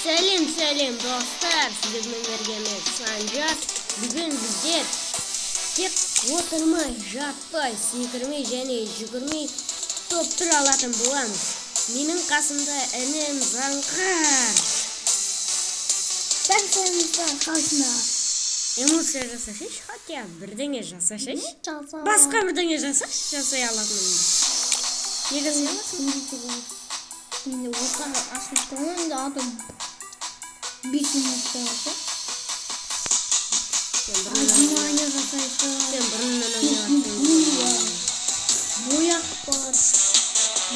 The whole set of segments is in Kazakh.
Сәлем, сәлем, достар! Сіздермен бірге мен Санжар. Бүгін біздер тек отырмай, жатпай, секірмей және жүгірмей топ тұра алатын боламыз. Менің қасымда інім Заңғар. Эмоция жасашайшы, хотя бірдеңе жасашайшы. Басқа бірдеңе жасашы, жасай алатынымды. Не жасай аласың? Менде осыны ашып тұрмын, енді адам 5 минут жасаса. Отжимание жасайсың. Сен бұрыннан ойнап. Бояқ бар.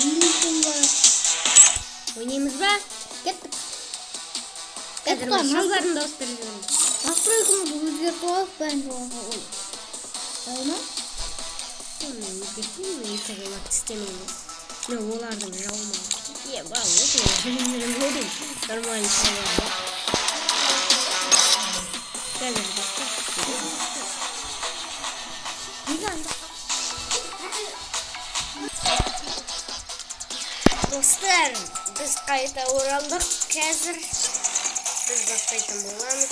Билетім бар. Ойнаймыз ба? Кеттік. Қазір мен шалбарымды ауыстырып жіберемін. Настройкамызды өзгертіп алайық, бәрін ой. Ма? Мен өзгертпеймін, мен ертең оларды істемеймін. Мен олардың жауымын. Еба, осыны нормально шалбар. Қазір достар. Достар, біз қайта оралдық. Қазір біз бастайтын боламыз.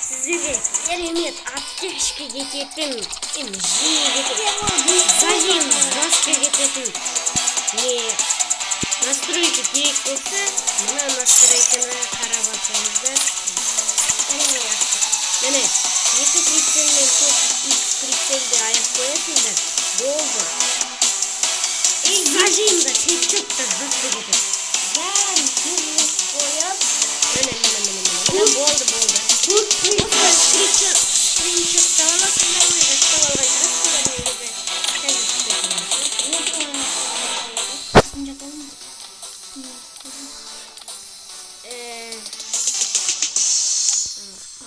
Сіздерге керемет аптечка кететін, жиі кететін, зажим жестко кететін не настройка керек болса, мына настройканы қарап алсаңыздар. Міне, 2 прицел мен 4х прицелді айырып қоясыңдар. Болды. Зажимда хедшот та жестко кетеді. Бәрін жүргізіп қойып. Міне, міне, міне, міне. Болды, болды. Скриншоттап аласыңдар ма? Жаттап алған шығарсыңдар негізі. Қазір күтетін.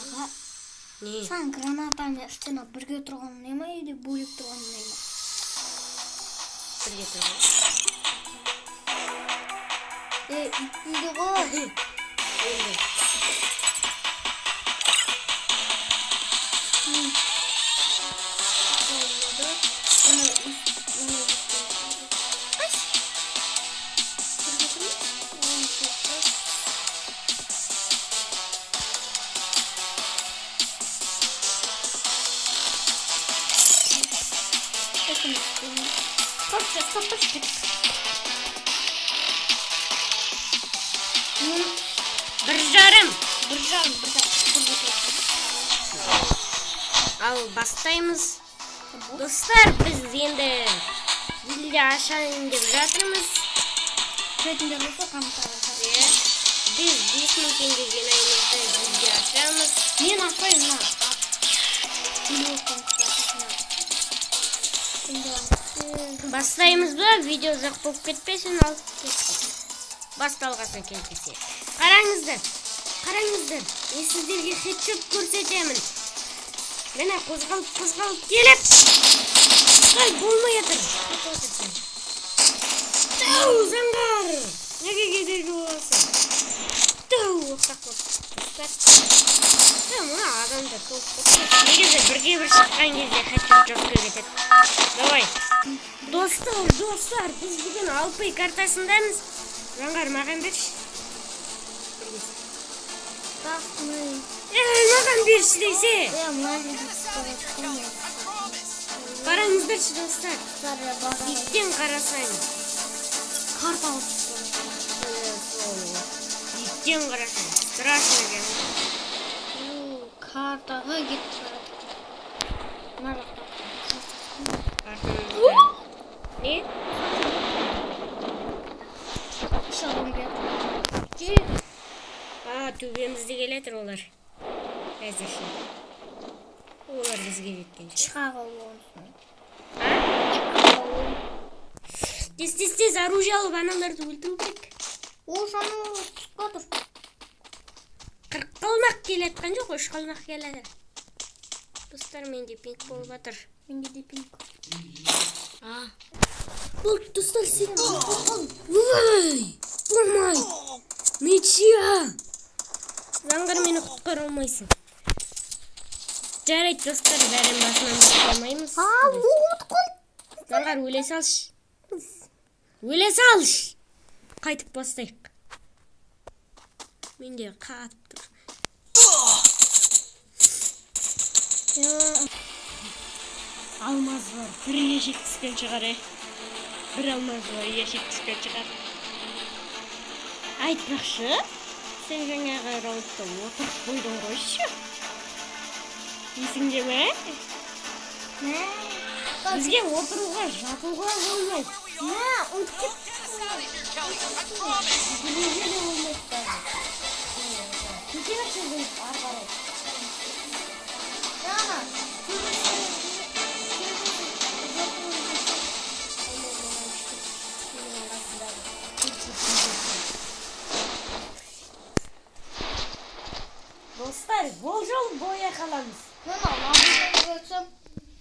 Аға, Не? саған гранатамен стена бірге тұрған ұнай ма, или бөлек тұрған ұнай ма? Бірге тұрған. Үйтпейді ғой. Енді. Бірге тұрма? Стоп, стоп, стоп. Бір жарым. Бір жарым, бір жарым. Ал бастаймыз. Достар, біз енді гильдия ашайын деп жатырмыз. Кіретіндер болса, комментарий. Біз 5000 теңге жинаймыз да гильдия ашамыз. Мен ашпаймын, мына. Бастаймыз ба? Видео ұзақ болып кетпесін, ал басталғасын кездесейік. Қараңыздар, қараңыздар, мен сіздерге хедшот көрсетемін. Міне қозғалып, қозғалып келіп. Ай, болмай жатыр. Тау, Заңғар! Неге кедергі боласың? Тау, оқтақ болып. Достар. Мына адамдар толып кетті. Негізі бірге бір шыққан кезде хедшот жестко кетеді. Давай. Достар, достар, біз бүгін Алпай картасындамыз. Заңғар, маған берші. Красный. Маған берші десе. Мына жерде түсіп. Қараңыздаршы, достар. Биіктен қарасаң. Карта алып түсіп. Биіктен қарасаң. Страшно екен. Картаға кетіп барады. Мына жақта. Картаны. Не? Үш адам келеді. А, төбемізде келе жатыр олар. Әзірше. Олар бізге жеткенше. Шыға қалуын. А? Тез, тез, тез, оружие алып аналарды өлтіру керек. Ол шаны түсіп жатыр. 40 қалмақ келе жатқан жоқ, 3 қалмақ келе жатыр. Достар, менде пинг болып жатыр. Менде де пинг. А. Бұл достар, сен Ой, болмай. Ничья. Заңғар, мені құтқара алмайсың. Жарайды, достар, бәрін басынан бастамаймыз. А, ұмытып қалдым. Заңғар, өле салшы. Өле салшы. Қайтып бастайық. Менде қатып тұр. Алмаз бар. Бір ящик түскен шығар, Бір алмаз бар, ящик түскен шығар. Айтпақшы, сен жаңағы раундта отырып қойдың қойшы. Есіңде ме? Бізге отыруға, жатуға болмайды. Мә, ұмытып кеттім. Жүгіруге де болмайды даже. Кете берші ары қарай. Ана, Достар, бұл жол боя қаламыз. Мына лабудан көрсем,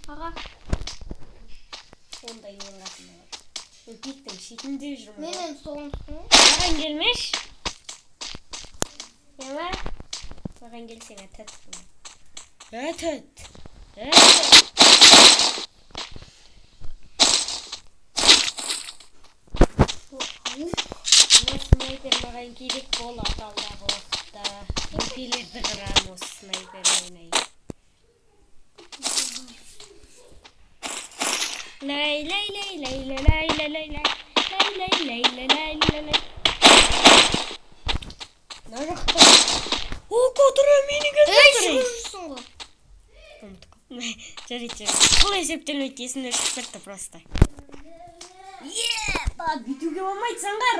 аға. Ондай ең қасында бар. Мен пиктің шетінде жүрмін. Мен енді соғымсың. Маған келмеш. Ема, маған келсең әтәт. Әтәт. Әтәт. Мына снайпер маған керек болады алдағы уақытта. Импилерді қырам осы снайпер ойнай. Лай лай лай лай лай лай лай лай лай лай лай лай лай лай. Мына жақта. О, котыра мені келді. Ей, жүгірсің ғой. Ұмытып кеттім. Жарайды, жарайды. Бұл есептелмейді, есімнен шығып кетті просто. Е, бүйтуге болмайды, Заңғар.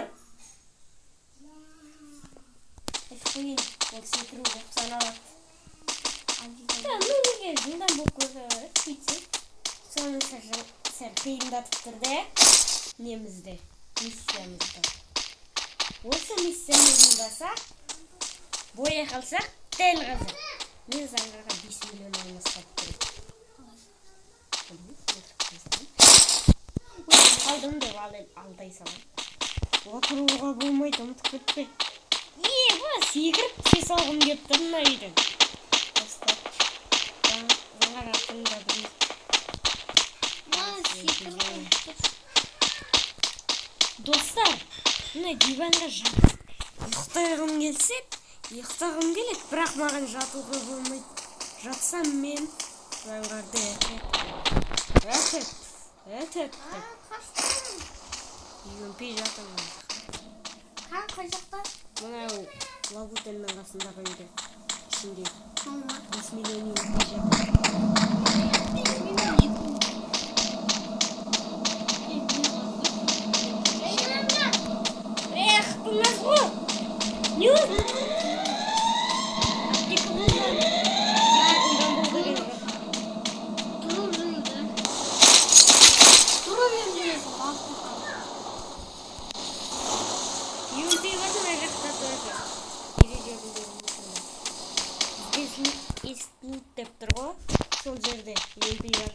Айтып қояйын, ол секіру болып саналады. Да, ну неге жылдам болып көрсе сөйтсе, соны сәл қиындатып тұр да немізді, миссиямызды. Осы миссияны орындасақ, боя қалсақ, дәл қазір. Мен Заңғарға 5 миллион алмас салып беремін. Қалдым деп алдай салам. Отыруға болмайды, ұмытып кетпе. Е, секіріп түсе салғым келіп тұр мына үйден. Достар, Заңғар артында бір. Достар, мына диванға жатып ұйықтағым келсе, ұйықтағым келеді, бірақ маған жатуға болмайды. Жатсам мен Заңғарды әтет, әтет, әтет деп. Юмпи жатырмын. Қай жақта? Мынау Лабутеннің қасындағы үйде. Ішінде 5 миллион юмпи жатыр. 5 миллион Эх, бұлмас ғой. Не ол? Аптека болмады. Одан болды деген жоқ. Тұрып жүрді. Тұрып жүрді. Юмпи бар мына жақта тоже. Ережебінде болмаса. Здесь лут деп тұр ғой. Сол жерде юмпи бар.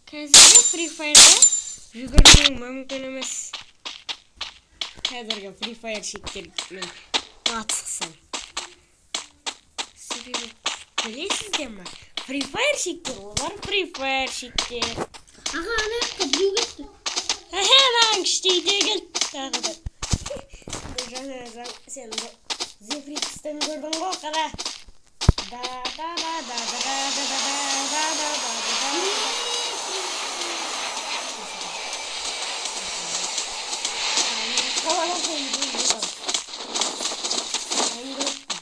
Қазіргі Free Fire'да жүгірмеу мүмкін емес. Қазіргі Free Fire шеттермен атысқысам. Себебі білесіздер ме? Free Fire шеттер, олар Free Fire шеттер. Аға, ана жақта біреу кетті. Әхе, маған күшті идея келді тағы да. Жаңа сен Зефрикстен көрдің ғой, қара. Да да да да да да да да да да да да.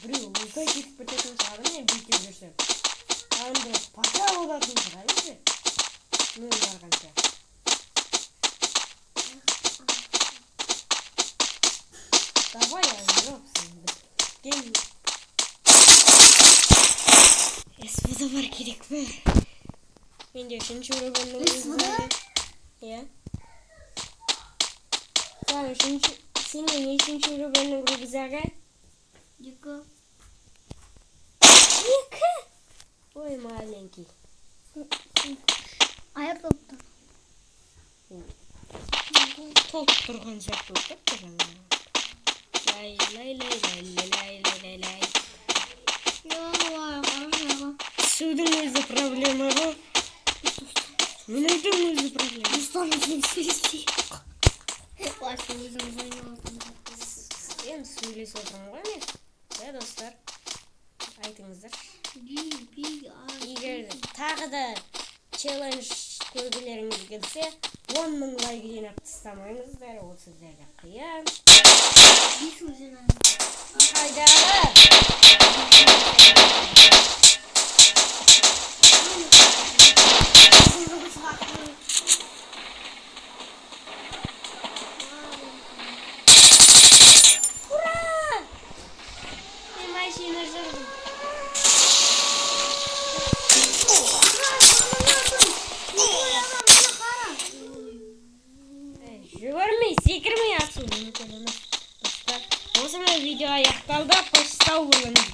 Біреу лукай кетіп кететін шығар, мен бүйтіп жүрсем. Андро пока болатын шығар енді. Мен барғанша. Давай, Андро, сен біткен. СВД бар керек пе? Менде үшінші уровеньнің СВД? Иә. Сен үшінші, сенде нешінші уровеньнің рюкзагы? 2. 2? Ой, маленький. Аяқ толып. Толып тұрған сияқты болып кетті жаңа. Лай, лай, лай, лай, лай, лай, лай, лай. Түсудің өзі проблема ғой. Мінудің өзі проблема. Достар, мен сөйлеспей. Вообще өзіміз ойнап отырмыз. Енді сөйлесіп отырмын ғой мен. Да, достар. Айтыңыздар. B, B, A. Егер тағы да челлендж көргілеріңіз келсе, 10 мың лайк жинап тастамаңыздар, ол сіздерге қиын. 5 мың жинаймын. Қайдағы? Ура! Мен машина жүрдім. Ей, жүгірмей, секірмей ату мүмкін емес. Достар, осымен видео аяқталды. Қош, сау болыңыздар.